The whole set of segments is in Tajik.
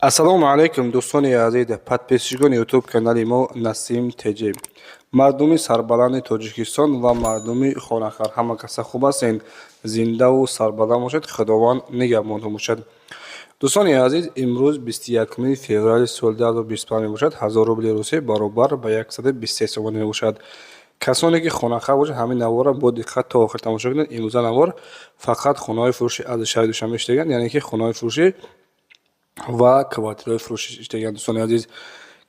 Ассалому алайкум, дӯстони азиз, подписчикони ютуб канали мо Насим ТЖ, мардуми сарбаланди Тоҷикистон ва мардуми хонахар. Ҳама каса хуб ҳастен, зиндаву сарбаланд бошед, Худованд нигаҳбонтон бошад. Дӯстони азиз, имрӯз 21 феврали соли 2025 мебошад. 1000 рубли Русия баробар ба 123 сомонӣ мебошад. Касоне ки хонахар бошад, ҳамин наворро бо диққат то охир тамошо кунед. Имрӯза навор фақат хонаҳои фурӯши аз шаҳри Душанбе иштаган, яъне ки хонаҳои фурӯшӣ ва квартираҳои фурӯшӣ иштаган. Дӯстони азиз,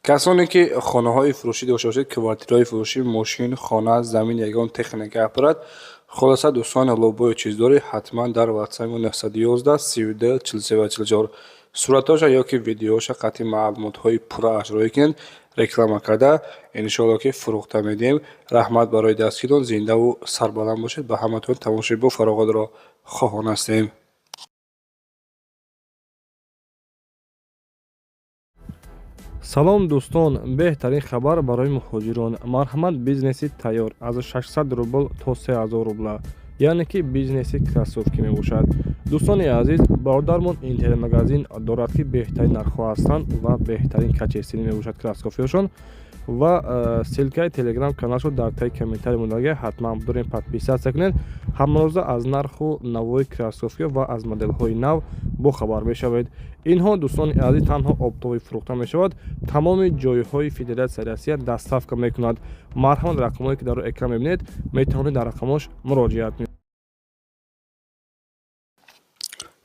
касоне ки хонаҳои фурӯшӣ дошта бошед, квартираҳои фурӯшӣ, мошин, хона, замин, ягон техника, аппарат, хулоса, дӯстони лобои чиздорӣ, ҳатман дар ватсапи 911 32 43 44 суратҳоша ё ки видеоша қатъи маълумотҳои пуррааш роҳӣ кунед, реклама карда, иншоалло ки фурӯхта медиҳем. Раҳмат барои дастгирон, зиндаву сарбаланд бошед. Ба ҳаматон тамошои бо фароғатро хоҳон ҳастем. Салом, дӯстон! Беҳтарин хабар барои муҳоҷирон. Марҳамат, бизнеси тайёр аз 600 рубл то 3000 рубла, яъне ки бизнеси кроссовки мебошад. Дӯстони азиз, бародармон интернет-магазин дорад, ки беҳтарин нархҳо ҳастанд ва беҳтарин качественный мебошад кроссовкиҳошон. Ва ссылкаи телеграм каналшо дар таи комментарий мондага, ҳатман дорем, подписаться кунед. Ҳамарӯза аз нарху навои кроссовкиҳо ва аз моделҳои нав бохабар мешавед. Инҳо, дӯстони азиз, танҳо оптовый фурӯхта мешавад, тамоми ҷойҳои Федератсияи Россия доставка мекунад. Марҳамат, рақамҳое ки дар экран мебинед, метавонед дар рақамҳош муроҷиат кунед.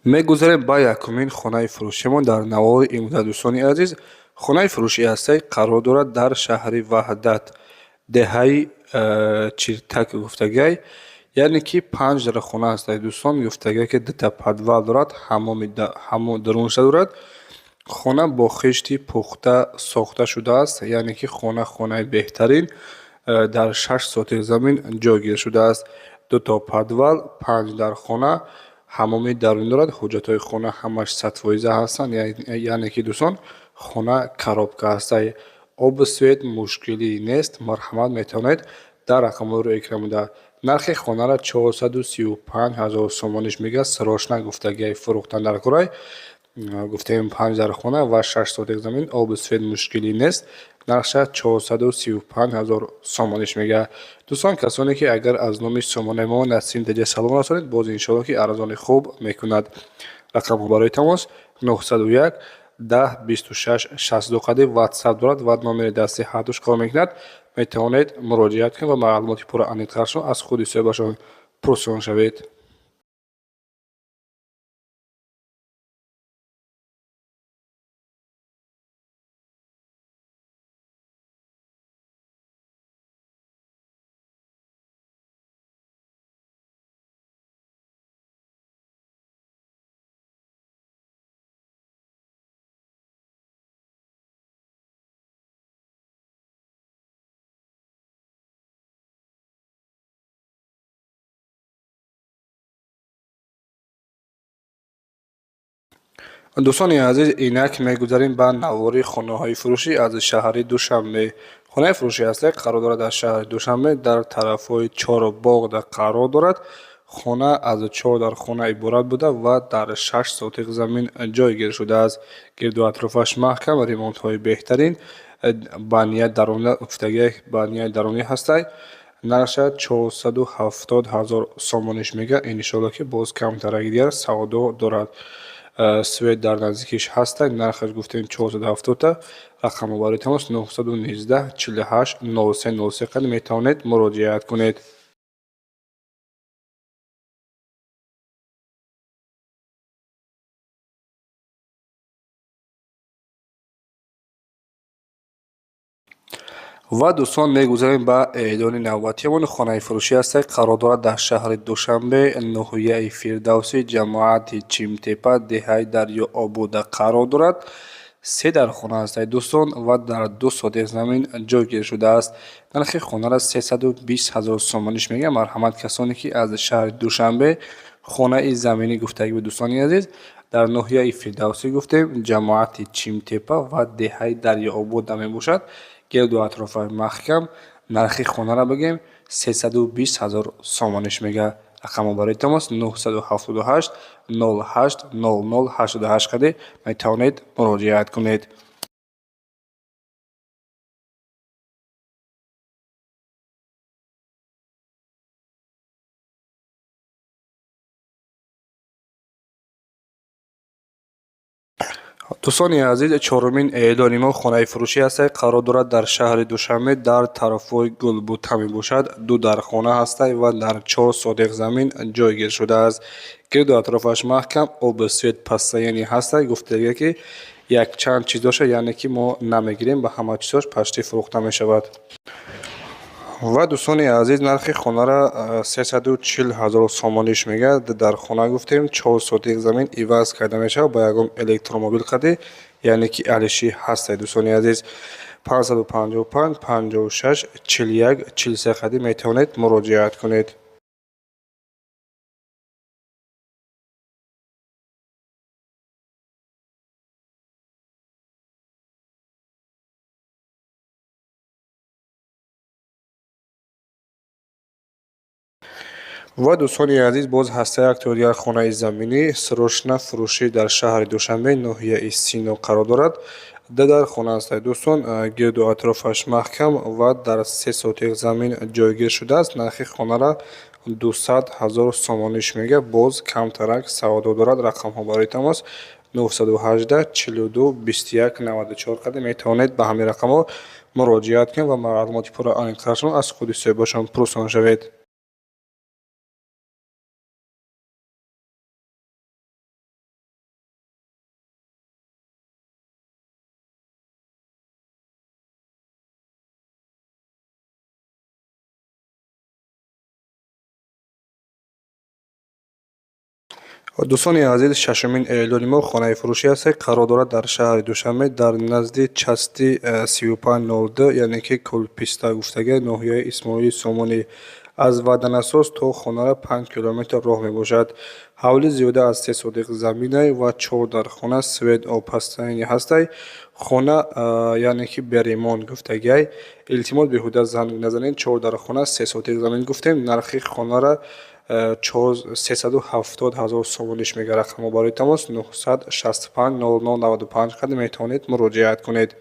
Мегузарем ба якумин хонаи фурӯшимон дар навори имрӯза. Дӯстони азиз, хонаи фурӯши ҳастаи қарор дорад дар шаҳри Ваҳдат, деҳаи Чиртак гуфтагай, яъне ки панҷ дар хона ҳастаи. Дӯстон, гуфтагай, ки дута подвал дорад, ҳаммоми дарунша дорад. Хона бо хишти пухта сохта шудааст, яъне ки хона хонаи беҳтарин, дар 6 сотих замин ҷойгир шудааст. Дуто подвал, панҷ дар хона, ҳаммоми дарунӣ дорад. Ҳуҷҷатҳои хона ҳамаш 100% ҳастанд, яъне ки, дӯстон, хона коробка ҳастай, обу свет мушкилӣ нест. Марҳамат, метавонед дар рақамҳои рӯи экран буда. Нархи хонаро 435 000 сомониш мегӯяд, срочно гуфтагиай фурӯхтан дар курай. Гуфтем, панҷ дар хона ва 6 сотих замин, обу свет мушкилӣ нест. Нархша 435 000 сомониш мегӯяд. Дӯстон, касоне ки агар аз номи сомонаи мо Насим ТЖ салом расонед, боз иншоалло ки арзони хуб мекунад. Рақамҳо барои тамос 901 10 26 62 қади ватсап дорад ва номери дасти ҳардуш кор мекунад. Метавонед муроҷиат кунед ва маълумоти пурра аниқтарашро аз худи соҳибашон пурсон шавед. Дӯстони азиз, инак мегузарем ба навори хонаҳои фурӯшӣ аз шаҳри Душанбе. Хонаи фурӯшӣ ҳастак қарор дорад дар шаҳри Душанбе, дар тарафҳои Чорбоғда қарор дорад. Хона аз чор дар хона иборат буда ва дар 6 сотих замин ҷойгир шудааст. Гирду атрофаш маҳкам, ремонтҳои беҳтарин, ба ният дарона гуфтагиак, ба ният дарунӣ ҳастай. Нархша 470 000 сомониш мегӯяд, иншоалло ки боз камтараки дигар савдо дорад. Свет дар наздикиш ҳастай. Нархаш гуфтем 470-та. Рақамҳо барои тамос 919 48 03 03 қад метавонед муроҷиат кунед. Ва, дӯстон, мегузарем ба эълони навбатиамон. Хонаи фурӯшӣ ҳастай, қарор дорад дар шаҳри Душанбе, ноҳияи Фирдавсӣ, ҷамоати Чимтепа, деҳаи Дарёобода қарор дорад. Се дар хона ҳастай, дӯстон, ва дар 2 сотих замин ҷойгир шудааст. Нархи хонаро 320 000 сомониш мегӯяд. Марҳамат, касоне ки аз шаҳри Душанбе хонаи заминӣ гуфтагӣ буд. Дӯстони азиз, дар ноҳияи Фирдавсӣ гуфтем, ҷамоати Чимтепа ва деҳаи Дарёобода мебошад. Гирду атрофаш маҳкам. Нархи хонаро бигӯем, 320 000 сомониш мегӯяд. Рақамҳо барои тамос 978 08 00 88 қади метавонед муроҷиат кунед. Дӯстони азиз, чорумин эълони мо хонаи фурӯшӣ ҳастад, қарор дорад дар шаҳри Душанбе, дар тарафҳои Гулбута мебошад. Ду дархона ҳастад ва дар 4 сотих замин ҷойгир шудааст. Гирду атрофаш маҳкам, обу свет постоянный ҳастад. Гуфтага, ки якчанд чиз дошад, яъне ки мо намегирем, ба ҳама чизош почти фурӯхта мешавад. Ва, дӯстони азиз, нархи хонара 340 ҳазор сомониш мегӯяд. Дар хона, гуфтем, 4 сотих замин иваз карда мешавад ба ягон электромобил қади, яъне ки алиши ҳастад. Дӯстони азиз, 555 56 41 43 қади метавонед муроҷиат кунед. Ва, дӯстони азиз, боз ҳаста якто дигар хонаи заминӣ, срочно фурӯшӣ, дар шаҳри Душанбе, ноҳияи Сино қарор дорад. Ду дар хона ҳастад, дӯстон, гирду атрофаш маҳкам ва дар 3 сотих замин ҷойгир шудааст. Нархи хонара 200 ҳазор сомониш мегӯяд, боз камтарак савдо дорад. Рақамҳо барои тамос 918 42 21 94 қади метавонед ба ҳамин рақамҳо муроҷиат кунед ва маълумоти пурра аниқтарашон аз худи соҳибашон пурсон шавед. Дӯстони азиз, шашумин эълони мо хонаи фурӯшӣ аст, қарор дорад дар шаҳри Душанбе, дар назди части 3502, яъне ки Кулписта гуфтага, ноҳияи Исмоили Сомонӣ. Аз Водонасос то хонара 5 километр роҳ мебошад. Ҳавли зиёда аз 3 сотих заминай ва чор дар хона, свет, об постоянный ҳастай. Хона, яъне ки бе ремонт гуфтагиай. Илтимос, беҳуда занг назанед. Чор дар хона, 3 сотих замин гуфтем. Нархи хонара 370 ҳазор сомониш мегӯяд. Рақамҳо барои тамос 965 00 95 қади метавонед муроҷиат кунед.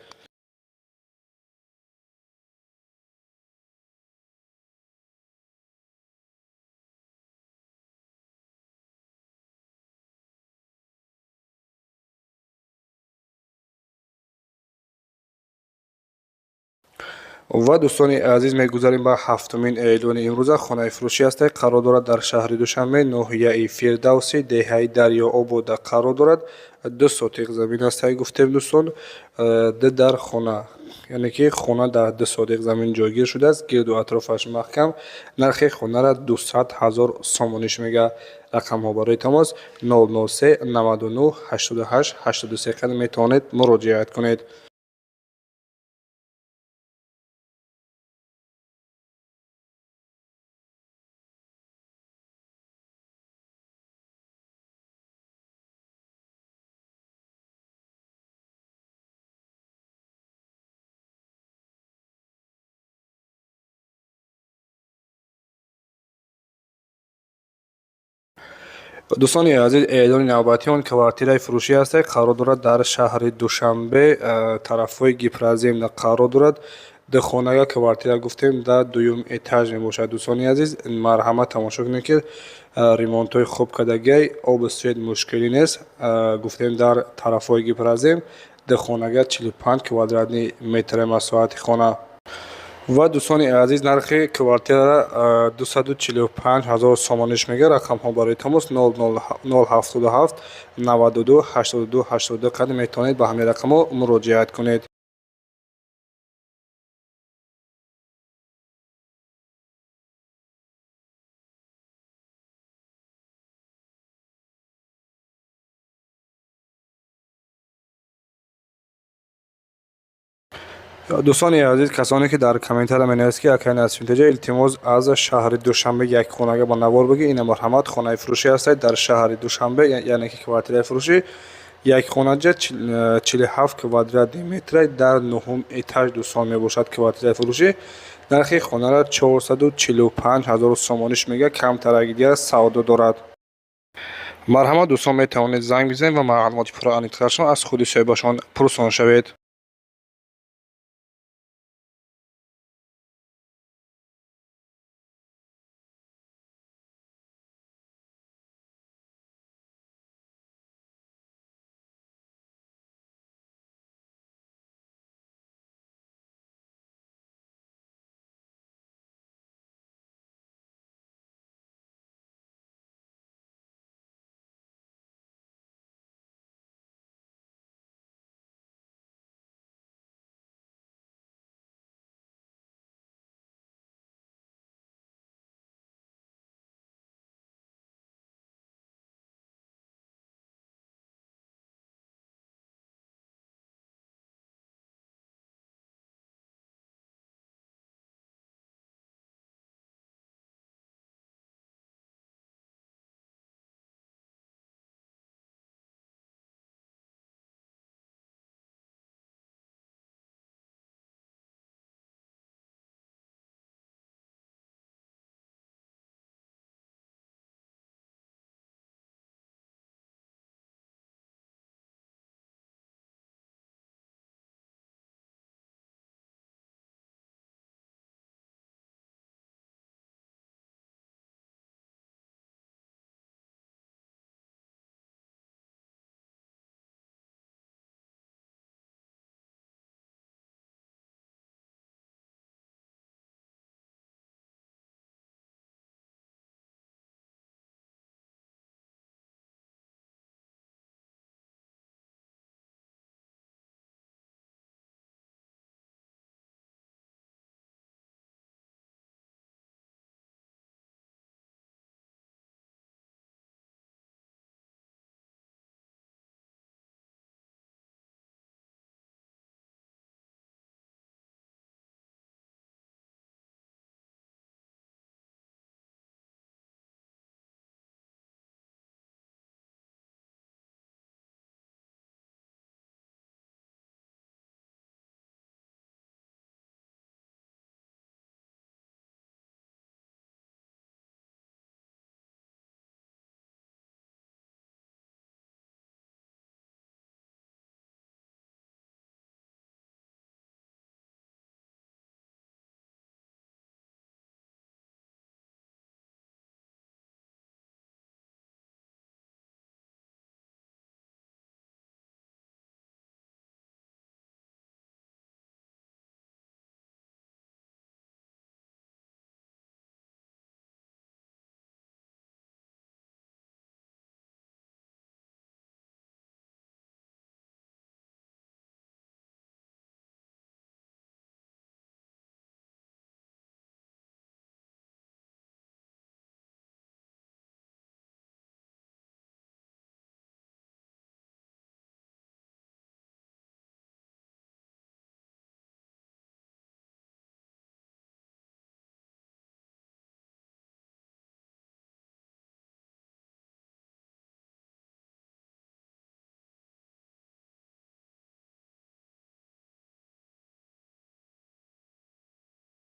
Ва, дӯстони азиз, мегузарем ба ҳафтумин эълони имрӯза. Хонаи фурӯшӣ ҳастад, қарор дорад дар шаҳри Душанбе, ноҳияи Фирдавсӣ, деҳаи Дарёобода қарор дорад. 2 сотих замин ҳастад, гуфтем, дӯстон, ду дар хона, яъне ки хона дар 2 сотих замин ҷойгир шудааст, гирду атрофаш маҳкам. Нархи хонара 200 ҳазор сомониш мегӯяд. Рақамҳо барои тамос 003 99 88 83 қади метавонед муроҷиат кунед. Дӯстони азиз, эълони навбатии он квартираи фурӯшӣ ҳастад, қарор дорад дар шаҳри Душанбе, тарафҳои Гипроземна қарор дорад. Духонага квартира, гуфтем, дар дуюм этаж мебошад. Дӯстони азиз, марҳамат, тамошо кунед, ки ремонтҳои хуб кардагиай, обу свет мушкилӣ нест. Гуфтем, дар тарафҳои Гипрозем, духонага, 45 квадратный метр масоҳати хона. Ва, дӯстони азиз, нархи квартирара 245 ҳазор сомониш мегӯяд. Рақамҳо барои тамос 077 92 82 82 қади метавонед ба ҳамин рақамҳо муроҷиат кунед. Дӯстони азиз, касоне ки дар комментария менависед, ки акай Насимтеҷа, илтимос, аз шаҳри Душанбе як хонага ба навор бигир, ина марҳамат, хонаи фурӯшӣ ҳастад дар шаҳри Душанбе, яъне ки квартираи фурӯшӣ, як хонаҷа, 47 квадратный метра, дар нуҳум этаж, дӯстон, мебошад квартираи фурӯшӣ. Нархи хонара 445 ҳазор сомониш мега, камтараки дигар савдо дорад. Марҳамат, дӯстон, метавонед занг бизанед ва маълумоти пурра аниқтарашон аз худи соҳибашон пурсон шавед.